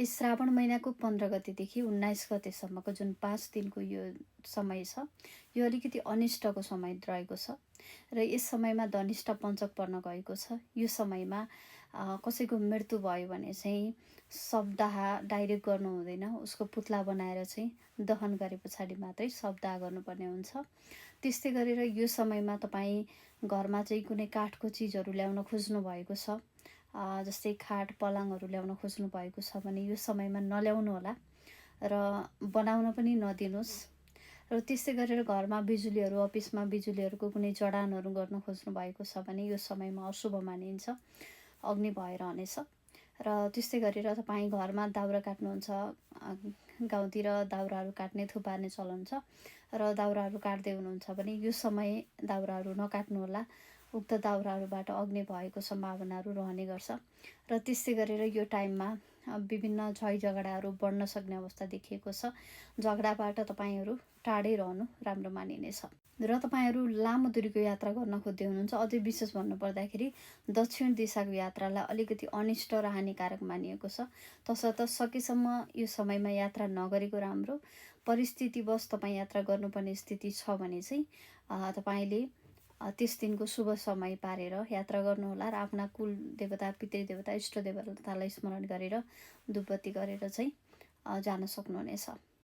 यस श्रावण महिनाको 15 गतेदेखि 19 गतेसम्मको जुन 5 दिनको यो समय छ, यो अलिकति अनिष्टको समय रहेको छ र यस समयमा धनिष्ठ पञ्चक पर्न गएको छ। यो समयमा कसैको मृत्यु भयो भने चाहिँ शवदाह डाइरेक्ट गर्नु हुँदैन, उसको पुतला बनाएर चाहिँ दहन गरे पछाडि मात्रै शवदाह गर्नुपर्ने हुन्छ। त्यस्तै गरेर यो समयमा तपाईँ घरमा चाहिँ कुनै काठको चिजहरू ल्याउन खोज्नु भएको छ, जस्तै खाट पलङहरू ल्याउन खोज्नु भएको छ भने यो समयमा नल्याउनु होला र बनाउन पनि नदिनुहोस्। र त्यस्तै गरेर घरमा बिजुलीहरू, अफिसमा बिजुलीहरूको कुनै जडानहरू गर्न खोज्नु भएको छ भने यो समयमा अशुभ मानिन्छ, अग्नि भएर रहनेछ। र त्यस्तै गरेर तपाईँ घरमा दाउरा काट्नुहुन्छ, गाउँतिर दाउराहरू काट्ने थुपार्ने चलन छ र दाउराहरू काट्दै हुनुहुन्छ भने यो समय दाउराहरू नकाट्नुहोला। उक्त दाउराहरूबाट अग्नि भएको सम्भावनाहरू रहने गर्छ र त्यस्तै गरेर यो टाइममा विभिन्न झै झगडाहरू बढ्न सक्ने अवस्था देखिएको छ। झगडाबाट तपाईँहरू टाढै रहनु राम्रो मानिनेछ। र तपाईँहरू लामो दूरीको यात्रा गर्न खोज्दै हुनुहुन्छ, अझै विशेष भन्नुपर्दाखेरि दक्षिण दिशाको यात्रालाई अलिकति अनिष्ट र हानिकारक मानिएको छ। तसर्थ सकेसम्म यो समयमा यात्रा नगरेको राम्रो। परिस्थितिवश तपाईँ यात्रा गर्नुपर्ने स्थिति छ भने चाहिँ तपाईँले त्यस दिनको शुभ समय पारेर यात्रा गर्नुहोला र आफ्ना कुल देवता, पितृदेवता, इष्ट देवतालाई स्मरण गरेर धूपबत्ती गरेर चाहिँ जान सक्नुहुनेछ।